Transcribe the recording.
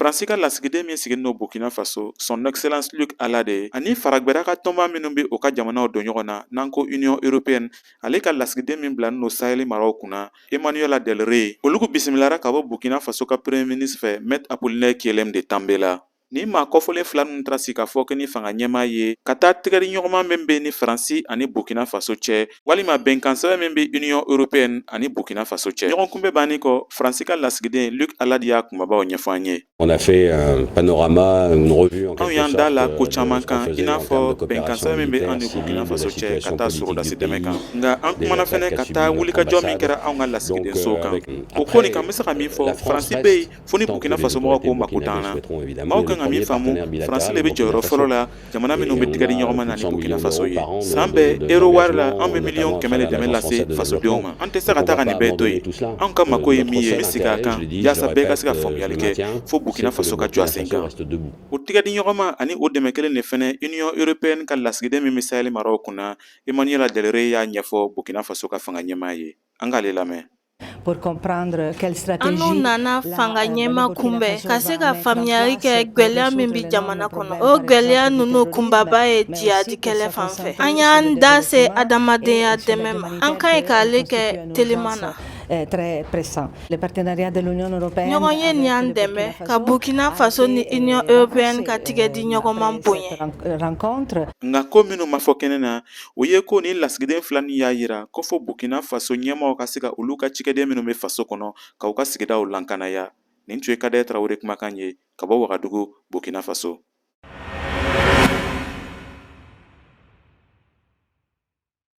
Faransi ka lasigiden min sigilen don Burkina Faso, Son Excellence Luc Alade, ani faragbɛra ka tɔnba minnu bɛ o ka jamanaw don ɲɔgɔn na, n'an ko Union européenne, ale ka lasigiden min bilalen don Sahel maraw kunna, Emmanuela Del Rey, olu bisimilara ka bɔ Burkina Faso ka Premier ministre fɛ, Maître Apollinaire Kyélem de Tambela. Nin maa kɔfɔlen fila ninnu taara sigikafɔ kɛ ni fanga ɲɛmaa ye ka taa tɛgɛdiɲɔgɔnma min bɛ ni Faransi ani Burkina Faso cɛ, walima bɛnkan sɛbɛn min bɛ Union européenne ani Burkina Faso cɛ. Ɲɔgɔn kunbɛn bannen kɔ, Faransi ka lasigiden Luc Alade y'a kunbabaw ɲɛfɔ an ye. On a fait un panorama, une revue en Anw y'an da la ko caman kan, i n'a fɔ bɛnkan sɛbɛn min bɛ an ni Burkina Faso cɛ ka taa sɔrɔdasi dɛmɛ kan. Nka an kumana fɛnɛ ka taa wulikajɔ min kɛra anw ka lasigidenso kan. O ko nin kan, n bɛ se ka min fɔ, Faransi bɛ yen fo ni Burkina Faso mɔgɔw ko mako t'an na. Maaw kan ka min faamu, Faransi le bɛ jɔyɔrɔ fɔlɔ la jamana minnu bɛ tigɛ di ɲɔgɔn ma na ni Burkina Faso ye. San bɛɛ, euro wari la, anw bɛ 100 miliyɔn le dɛmɛ lase fasodenw ma. An tɛ se ka taa ka nin bɛɛ to yen. Anw ka mako ye min ye, n bɛ segin a kan yaasa bɛɛ ka se ka faamuyali kɛ, fo Burkina Faso ka jɔ a sen kan. O tigɛ di ɲɔgɔn ma ani o dɛmɛ kelen de fɛnɛ, Union européenne ka lasigiden min bɛ Sahel maraw kunna, Emmanuela Del Rey, y'a ɲɛfɔ Burkina Faso ka fanga ɲɛmaa ye. An k'ale lamɛn. Pour comprendre quelle stratégie An nana fanga ɲɛmaa kunbɛn ka se ka faamuyali kɛ gwɛlɛya min bɛ jamana kɔnɔ. O gwɛlɛya ninnu kunbaba ye jihadi kɛlɛ fan fɛ. An y'an da se adamadenya dɛmɛ ma. An ka ɲi k'ale kɛ teliman na. Très pressant. Le partenariat de l'Union européenne Ɲɔgɔn ye nin y'an dɛmɛ ka Burkina Faso ni Union européenne ka tigɛ di ɲɔgɔn ma bonya. Rencontre Nka ko minnu ma fɔ kɛnɛ na, o ye ko ni lasigiden fila nin y'a yira ko fo Burkina Faso ɲɛmaaw ka se ka olu ka cikɛden minnu bɛ faso kɔnɔ, ka u ka sigidaw lankanaya. Nin tun ye Kadɛ Tarawele kumakan ye ka bɔ Wagadugu, Burkina Faso.